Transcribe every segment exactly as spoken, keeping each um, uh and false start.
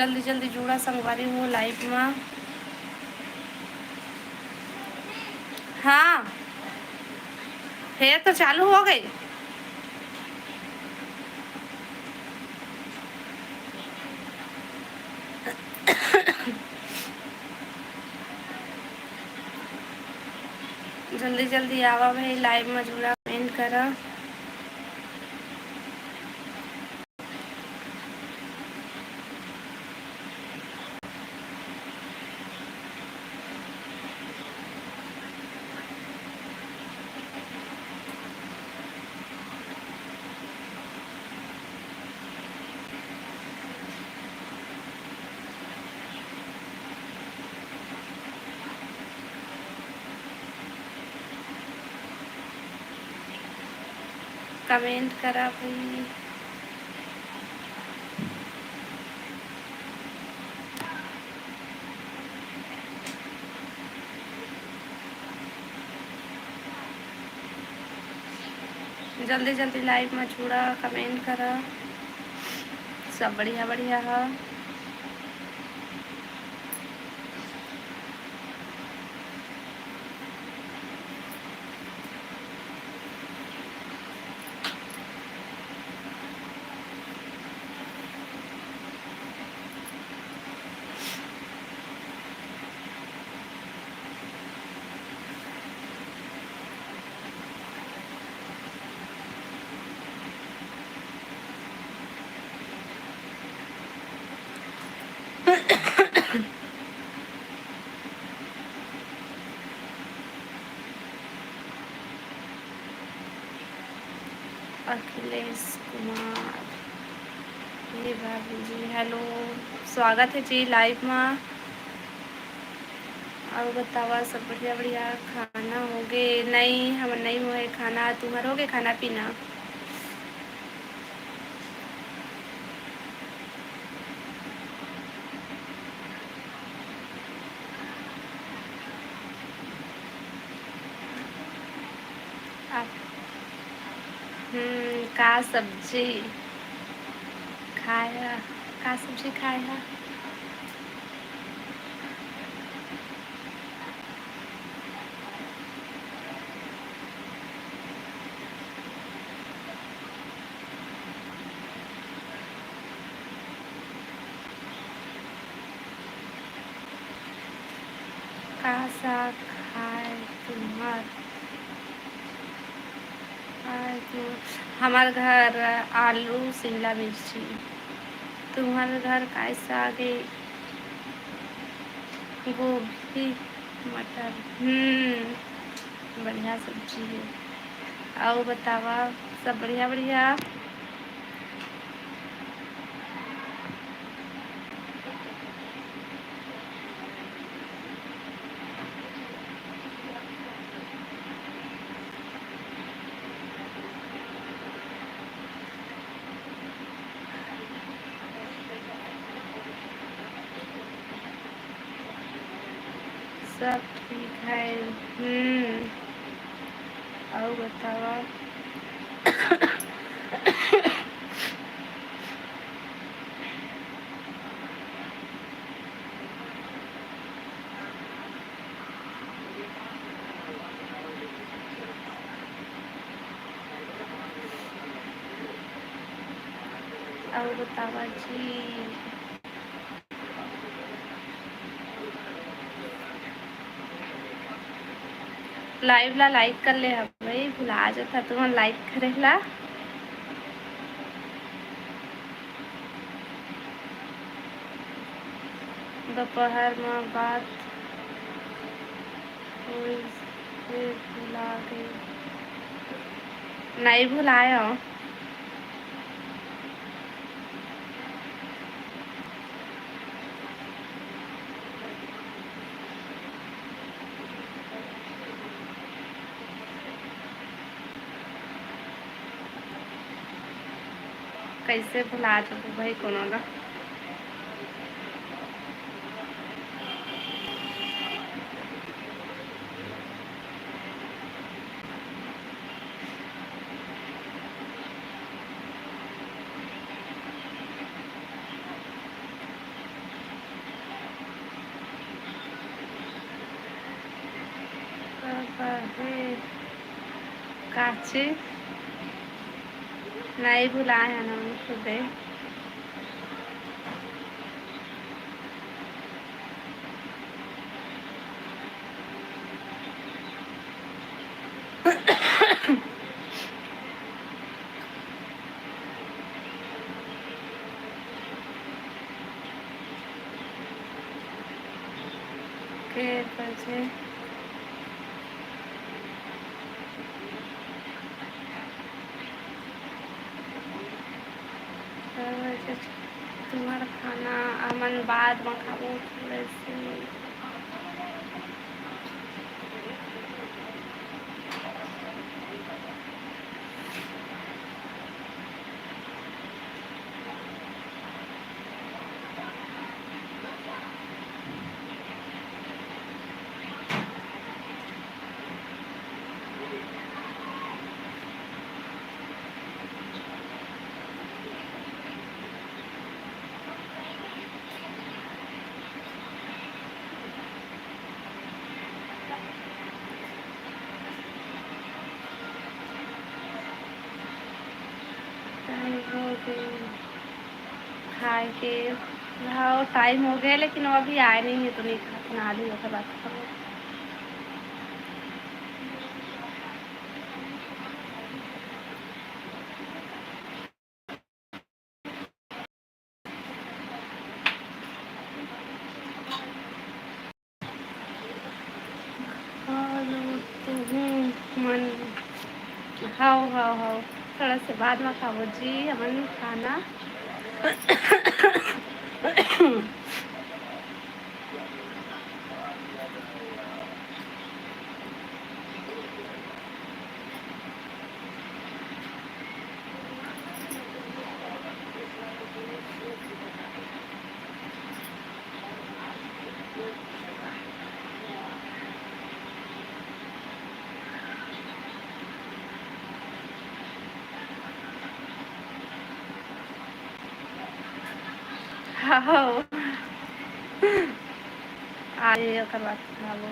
जल्दी जल्दी जुड़ा संगवारी हो live में। हाँ, फेर तो चालू हो गई। जल्दी जल्दी आवा भाई, live में जुड़ा, comment करा। Comment करा भाई। जल्दी जल्दी live में जुड़ा, comment करा, सब बढ़िया बढ़िया है। अखिलेश कुमार, हे बाबू जी, hello, स्वागत है जी live में। अउ बतावा, सब बढ़िया बढ़िया? खाना होगे? नहीं, हमर नहीं होए खाना। तुम्हर होगे खाना पीना? आप, हम्म, का सब्जी खाए हा? का सब्जी खाए हा? का साग खाए तुम्हर? खाए तुम्हर? हमार घर आलू, शिमला मिर्ची। तुम्हर घर काय साग हे? गोभी, मटर। हम्म, बढ़िया सब्जी हे। अउ बतावा, सब बढ़िया बढ़िया? सब ठीक है। हम्म, अउ बतावा। अउ बतावा जी। Live ला like कर ले हव भाई, भुला जाता तुमन like करे ला। दोपहर म बात होइस, फिर भुला गई। नहीं भुलाए हो। कैसे भुला जबो भाई कोनो ला। अरे, काची नहीं भुलाए हैं हम खुदे। के बजे? के बजे तुम्हार खाना? हमन बाद म खाबो थोड़े से। टाइम हो गए खाए के। हाँ, टाइम हो गया, लेकिन वो अभी आए नहीं है, तो नहीं खा, ना ली, ओकर बाद खाबो। और तुहूँ मन, हाव, हाव, हाव, थोड़ा से बाद में खाबो जी, हमन खाना। हाँ, हाँ। आए, ओकर बाद खाबो।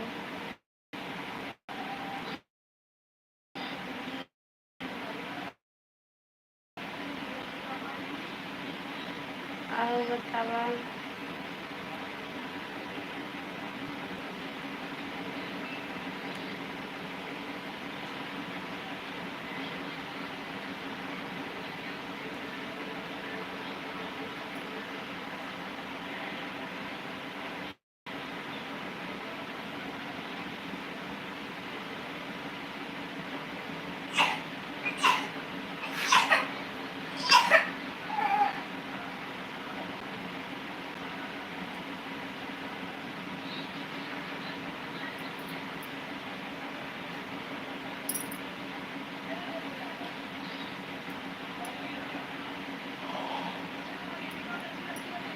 अउ बतावा।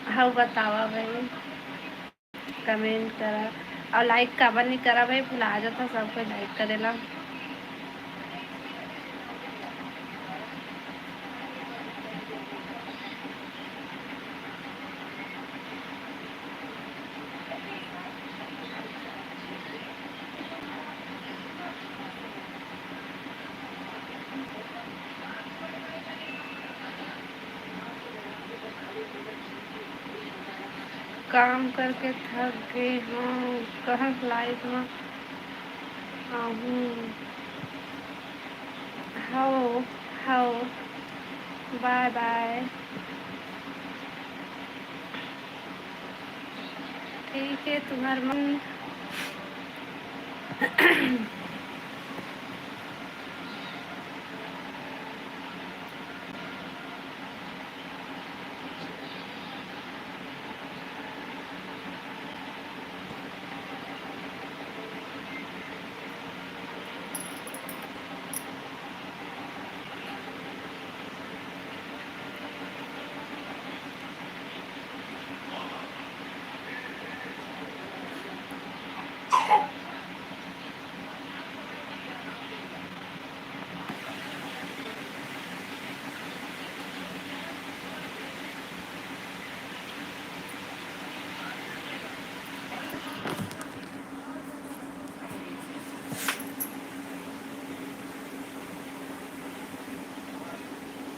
हाँ, बतावा भाई। कमेंट करा अउ लाइक काबर नहीं करा भाई, भुला जाता सब कोई लाइक करेला। काम करके थक गे हंव, कहत लाइव म आहूं। हव, हव, बाय बाय। ठीक है, तुम्हार मन।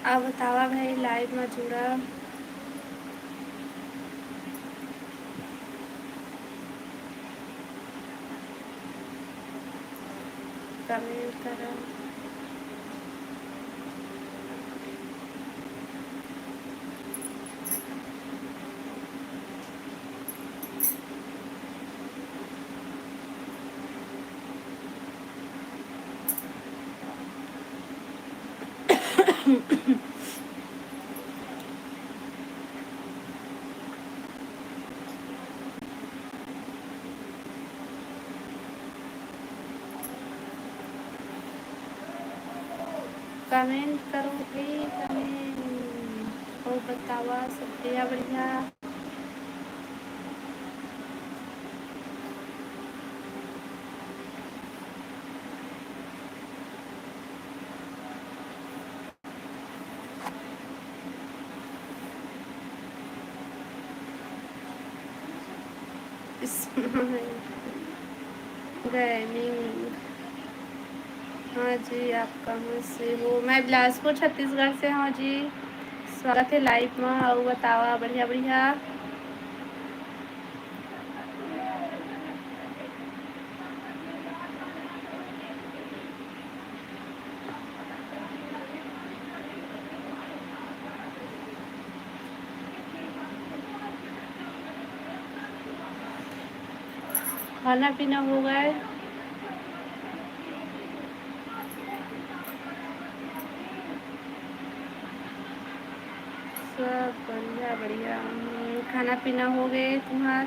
का बतावा भाई, live म जुड़ा, comment करा। Comment करो भाई, comment। अउ बतावा, सब बढ़िया, बढ़िया। Smile Gaming। हाँ जी, आप कहाँ से हो? मैं बिलासपुर, छत्तीसगढ़ से हूँ जी। स्वागत है live में। अउ बतावा, बढ़िया, बढ़िया। खाना पीना हो गए? सब बढ़िया, बढ़िया। हम्म, खाना पीना हो गए तुम्हार?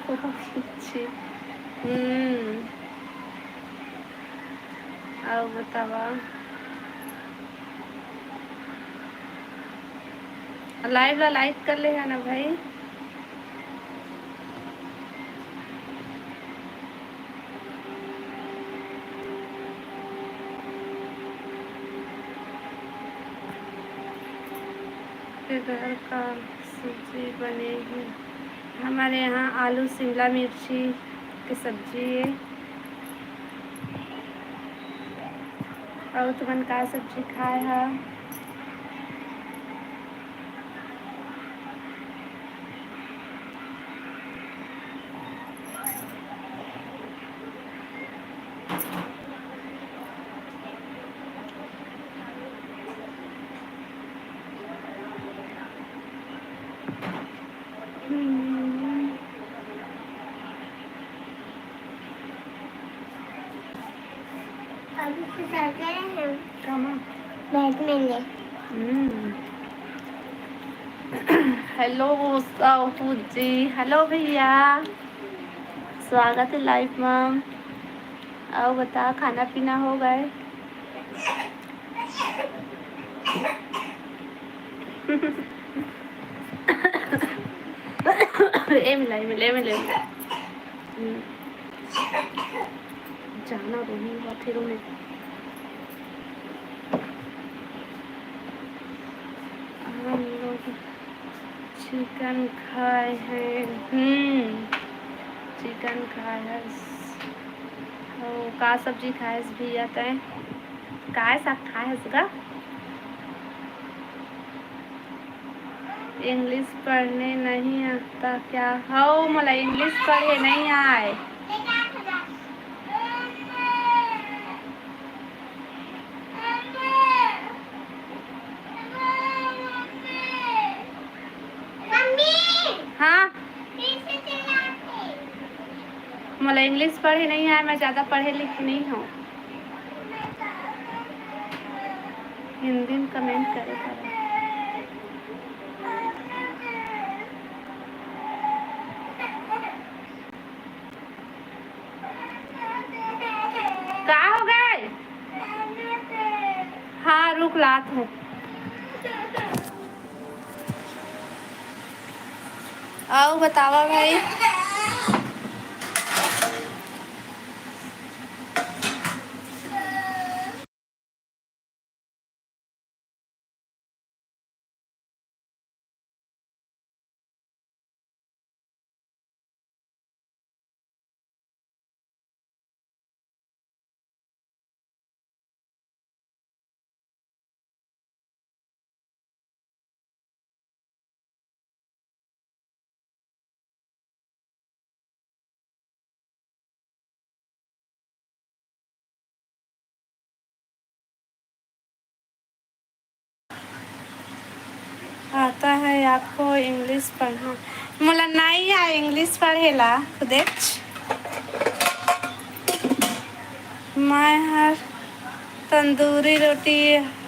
बहुत अच्छी। हम्म। अउ बतावा। Live ला like कर ले है ना भाई। के घर का सब्जी बने है। हमारे यहाँ आलू शिमला मिर्ची के सब्जी है। अउ तुमन का सब्जी खाए हा? हम्म। अभी तो चल रहे हैं। कहाँ? बैठ में ले। हम्म। Hello साहू जी, hello भैया, स्वागत है live में। अउ बता, खाना पीना हो गए? ए मिला, ए मिला, ए मिला, ए मिला। हम्म। जाना तो नहीं हुआ, फिर उन्हें हम लोग chicken खाए हैं। हम्म, chicken खाए है। ओ, का सब्जी खाए है भैया तैं? काय साग खाए हस गा? English पढ़ने नहीं आता क्या? हौ, मोला English पढ़े नहीं आए। हाँ। मोला English पढ़े नहीं आए, मैं ज्यादा पढ़े लिखे नहीं हूँ। हिंदी में comment करे करो। का हो गए? हाँ, रुक लात हूँ। अउ बतावा भाई। आता है आपको इंग्लिश पढ़ना? मोला नहीं आए इंग्लिश पढ़े ला खुदेच। मैं हर तंदूरी रोटी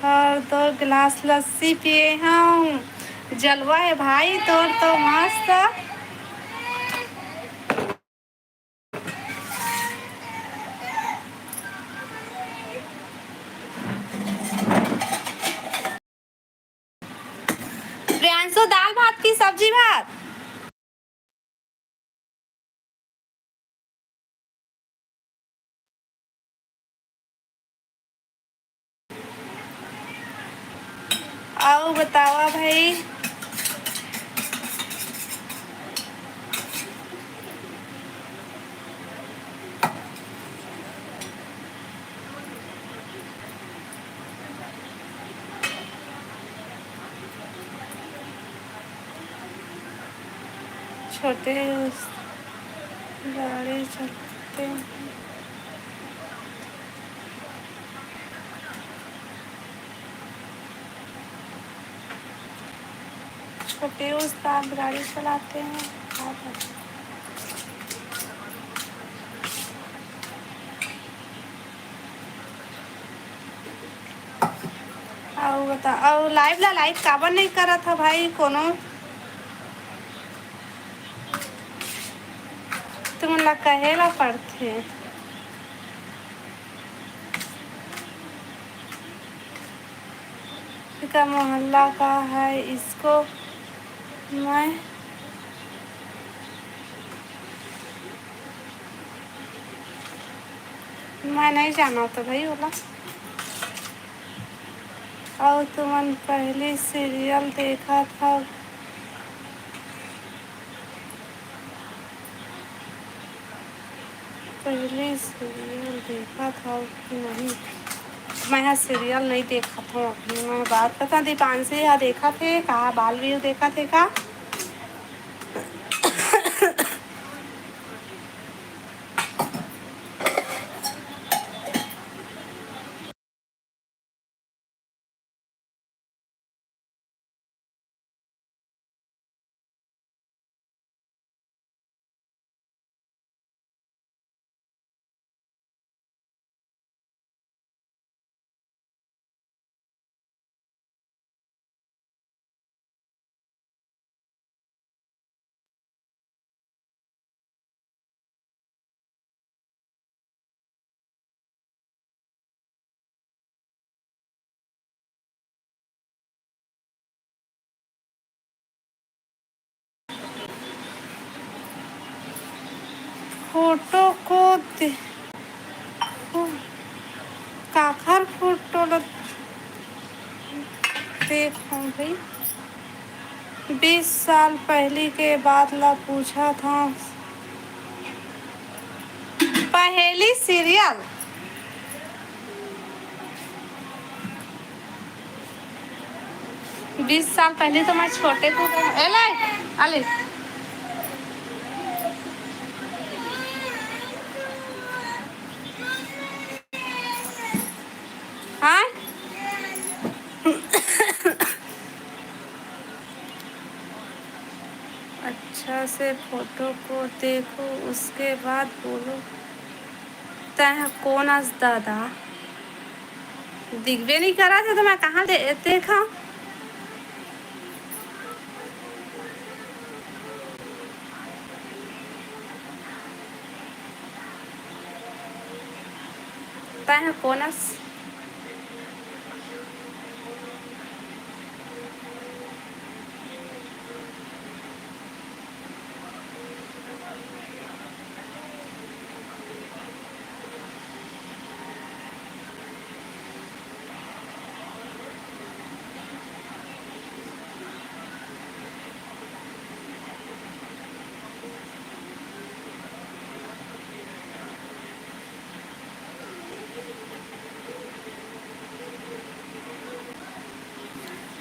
और दो गिलास लस्सी पिए हूँ। जलवा है भाई तोर तो मस्त। प्रियांशु, दाल भात की सब्जी भात? अउ बतावा भाई। छोटे उस गाड़ी चलते हैं। छोटे उस्ताद गाड़ी चलाते हैं। अउ बता, अउ लाइव ला लाइक काबर नहीं करत ह भाई कोनो? तुमन ला कहे ला पड़थे। इसका मोहल्ला का है, इसको मैं मैं नहीं जाना तो भाई ओला। अउ तुमन पहली सीरियल देखत हव, पहली सीरियल देखत हव कि नहीं? मैं ह सीरियल नहीं देखत हूँ अभी। मैं बात करता, दीपांशी ह देखत हे का? बालवीर देखत हे का? फोटो को दे-, काखर फोटो ल देखो भाई। बीस साल पहली के बात ला पूछत हव। पहेली सीरियल। बीस साल पहले तो मैं छोटे को, ए ले, आ ले। हाँ? अच्छा से फोटो को देखो, उसके बाद बोलो। तैं ह कोन अस दादा? दिखबे नहीं करा थे तो मैं कहाँ दे-, देखा? तैं ह कोन अस?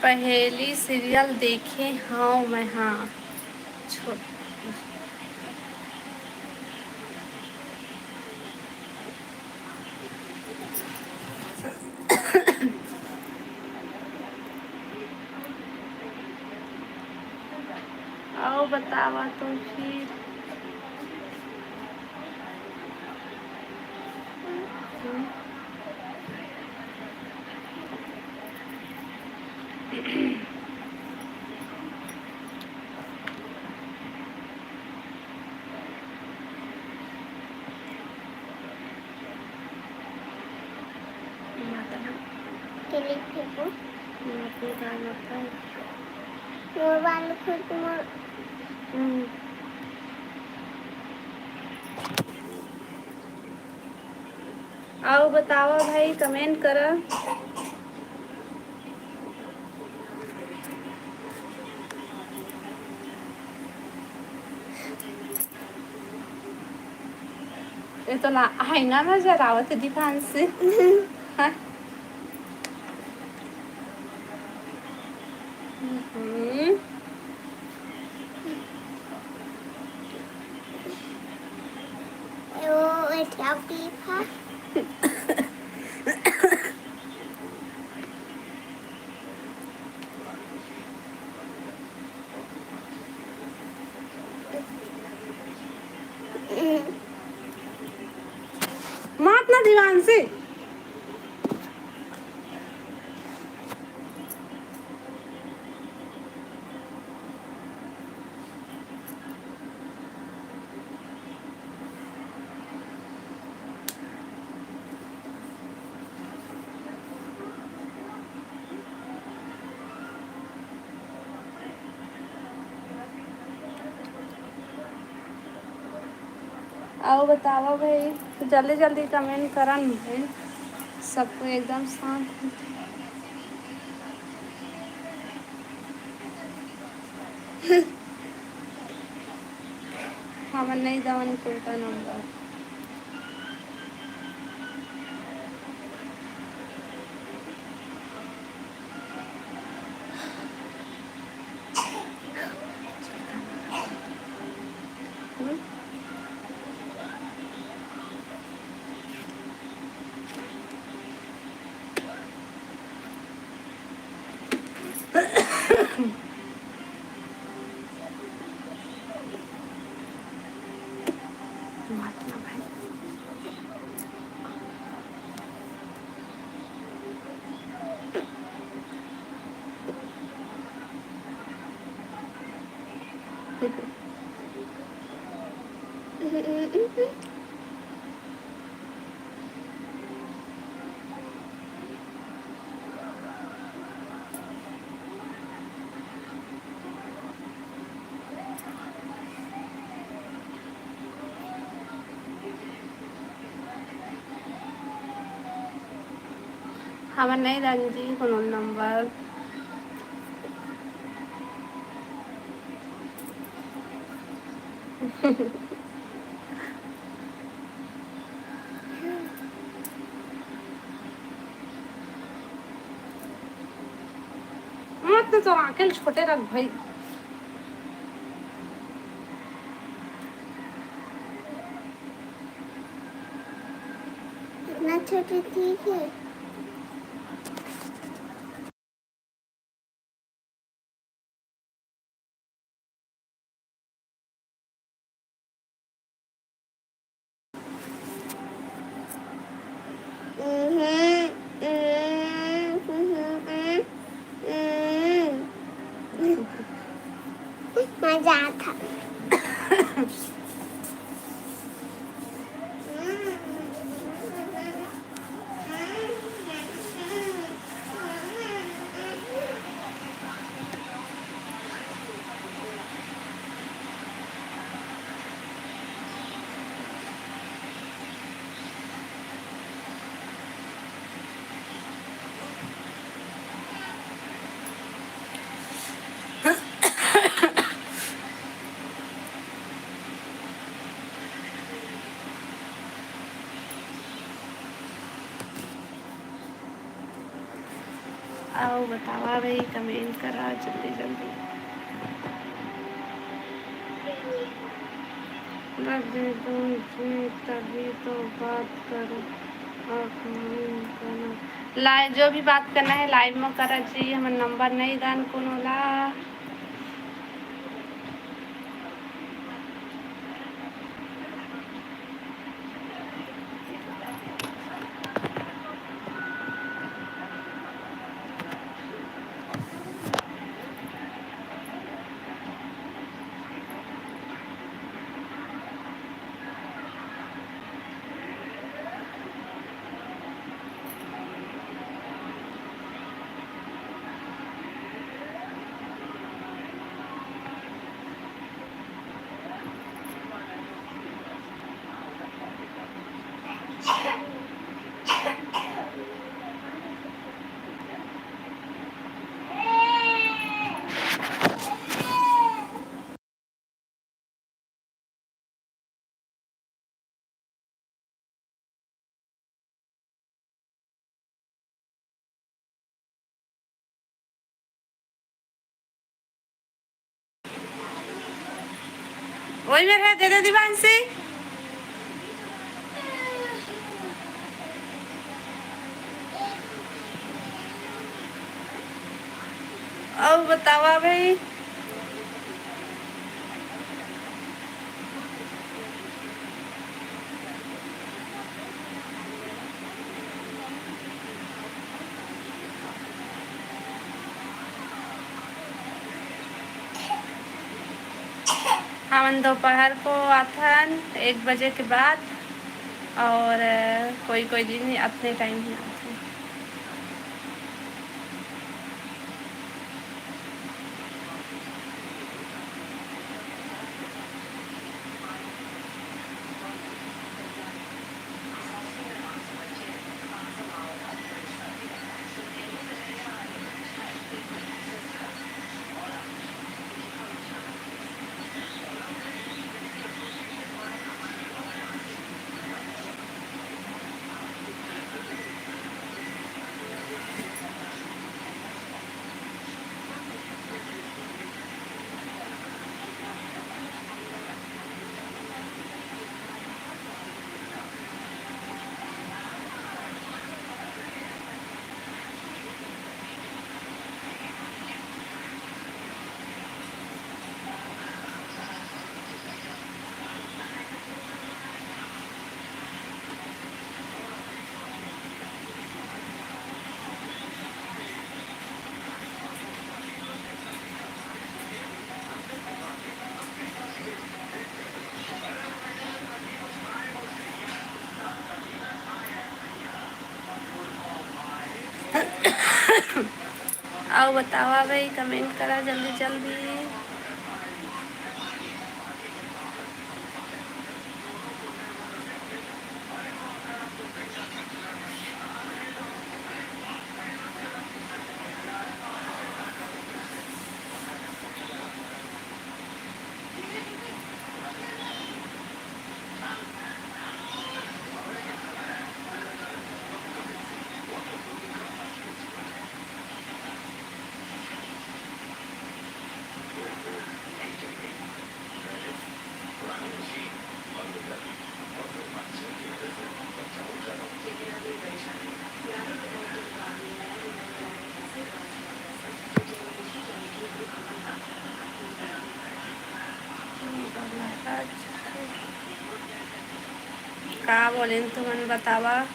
पहेली सीरियल देखे हव मैं, हाँ। छोट आवा तो फिर। हम्म। Delete फेंकू। मोर बाल खुद मोर। हम्म। अउ बतावा भाई, comment करा। ये तो ना, आईना नजर आवत हे दिखान से। हाँ। हम्म। वो एक clip है। मात ना दिवांशी। अउ बतावा भाई, जल्दी जल्दी comment करन भाई, सबको एकदम शांत। हमन नहीं दवन कोई का नंबर। हमन नहीं दन जी कोनो नंबर। मत तो आंखें छोटे रख भाई। इतना छोटे ठीक है। मजा आता। अउ बतावा भाई, comment करा जल्दी जल्दी। लग दे दो जी, तभी तो बात करो। आप मन करो। लाइ-, जो भी बात करना है live में करा जी, हमर नंबर नहीं दान कोनो ला। वही मेरे है, दे दे दिवांशी। अउ बतावा भाई। हमन दोपहर को आथन एक बजे के बाद, और, अ, कोई कोई दिन अतने टाइम ही आथन। अउ बतावा भाई, comment करा जल्दी जल्दी। का बोलेन तुमन बतावा।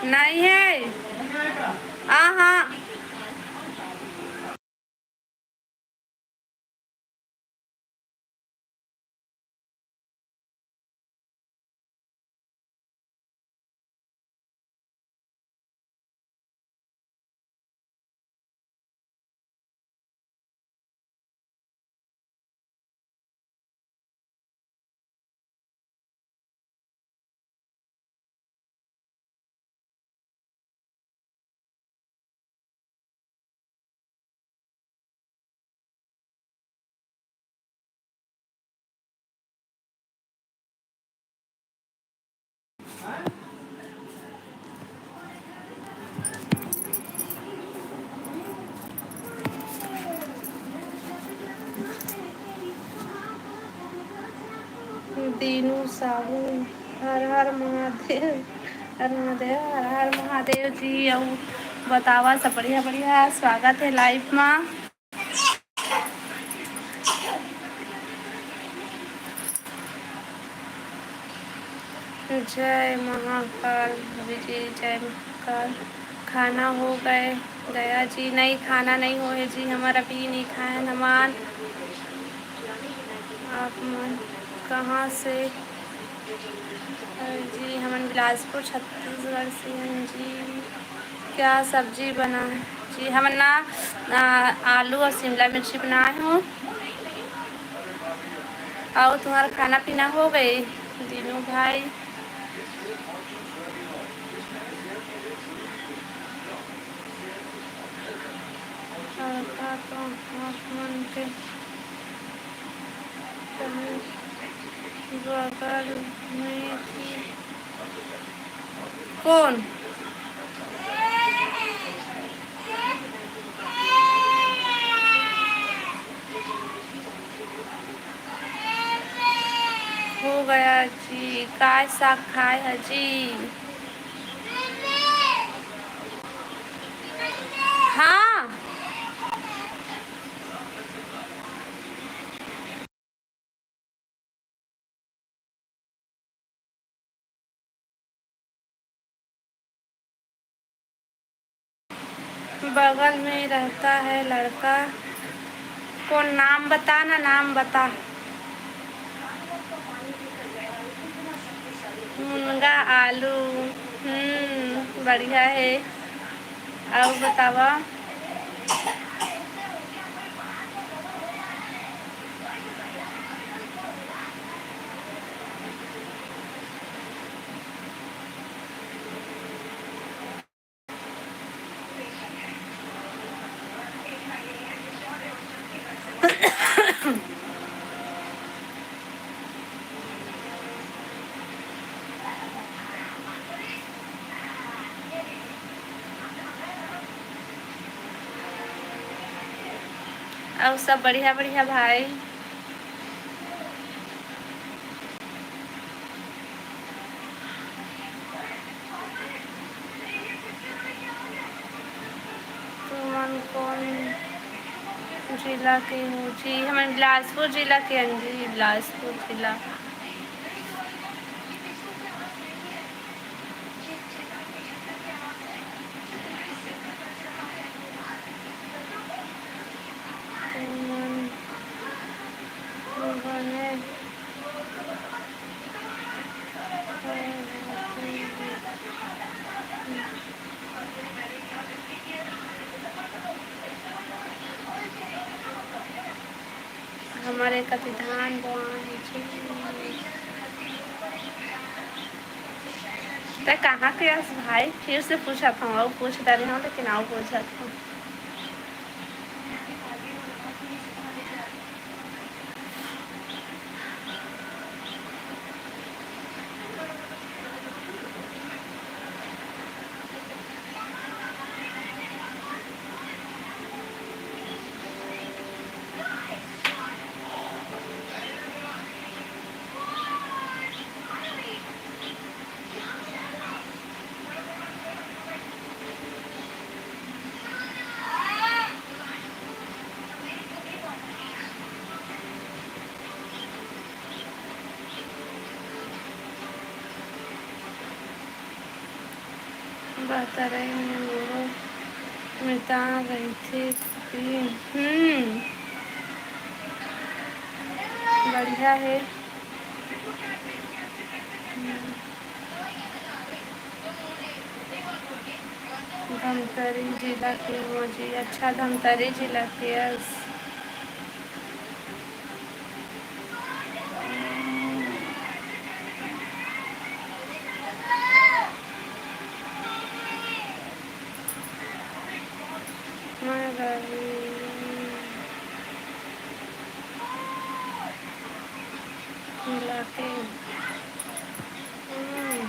नहीं है। हाँ, हाँ। दीनू साहू, हर हर महादेव, हर महादेव, हर हर महादेव जी। अउ बतावा सब बढ़िया बढ़िया, स्वागत है live मा। जय महाकाल, अभी जी, जय महाकाल। खाना हो गए दया जी? नहीं, खाना नहीं होए जी, हमर अभी नहीं खाए हमान। आप मन कहाँ से? अरे जी, हमन बिलासपुर, छत्तीसगढ़ से हन जी। क्या सब्जी बना? जी, हमन ना, आ, आलू और शिमला मिर्ची बनाए हूँ। और तुम्हारा खाना पीना हो गए, दीनू भाई? का तो आप मन के बगल में कि कौन? हो गया जी, काय साग खाए है जी? हाँ। बगल में रहता है लड़का। कौन? नाम बता ना, नाम बता। मुनगा आलू। हम्म, बढ़िया है। अउ बतावा। अउ सब बढ़िया बढ़िया भाई। तुमन कौन जिला के हो जी? हमन बिलासपुर जिला के हन जी, बिलासपुर जिला। तुमन बने हमर एक अति धान बोआए हे जी। तै कहाँ के अस भाई? फिर से पूछत हूँ, अउ पूछ डारे हूँ, लेकिन अउ पूछत हूँ। बहतरई में मोरो मितान रहिथे। हम्म, बढ़िया हे। धमतरी जिला के हो जी। अच्छा, धमतरी जिला के अस। मैं गली मिला के। हम्म।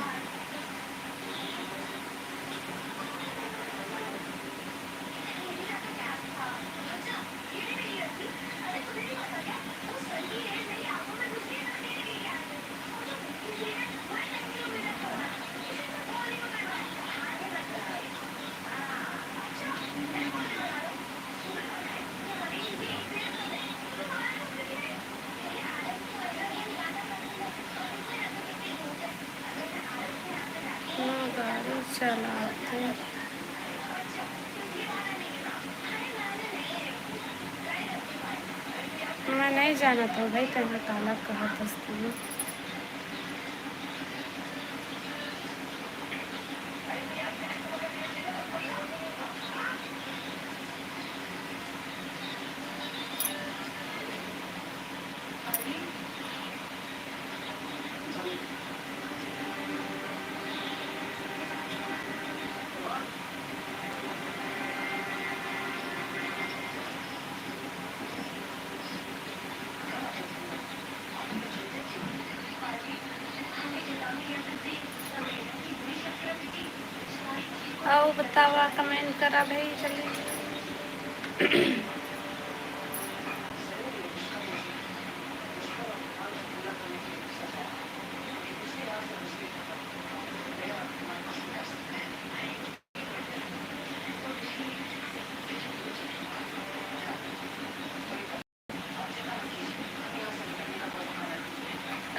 ना गाड़ी चलाते। मैं नहीं जानत हूँ भाई, तेना काला कहत हस तू। बतावा, comment करा भाई, जल्दी।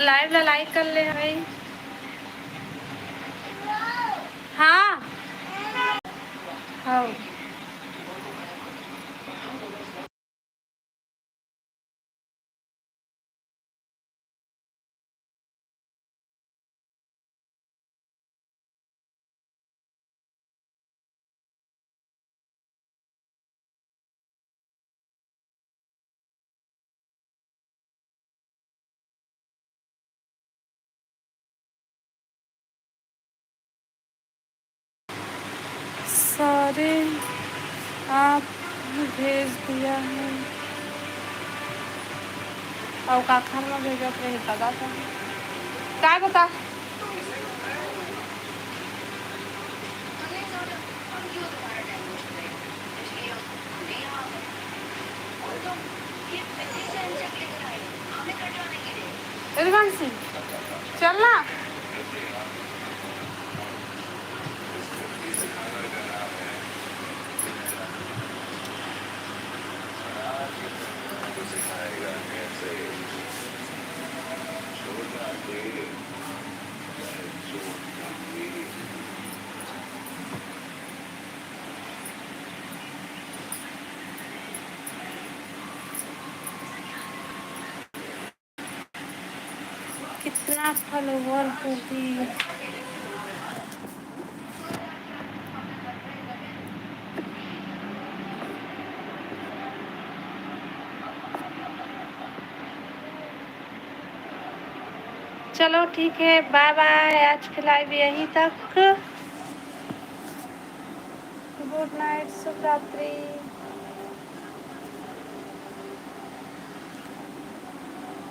Live ला like कर ले भाई। हाँ। हाँ। Sorry, आप भेज दिया है। अउ काखर में भेजत रही, पता था। काय बता? यदुवंशी, चल ना। कितना follower होही? चलो ठीक है, bye bye, आज के live यहीं तक। Good night, शुभ रात्रि।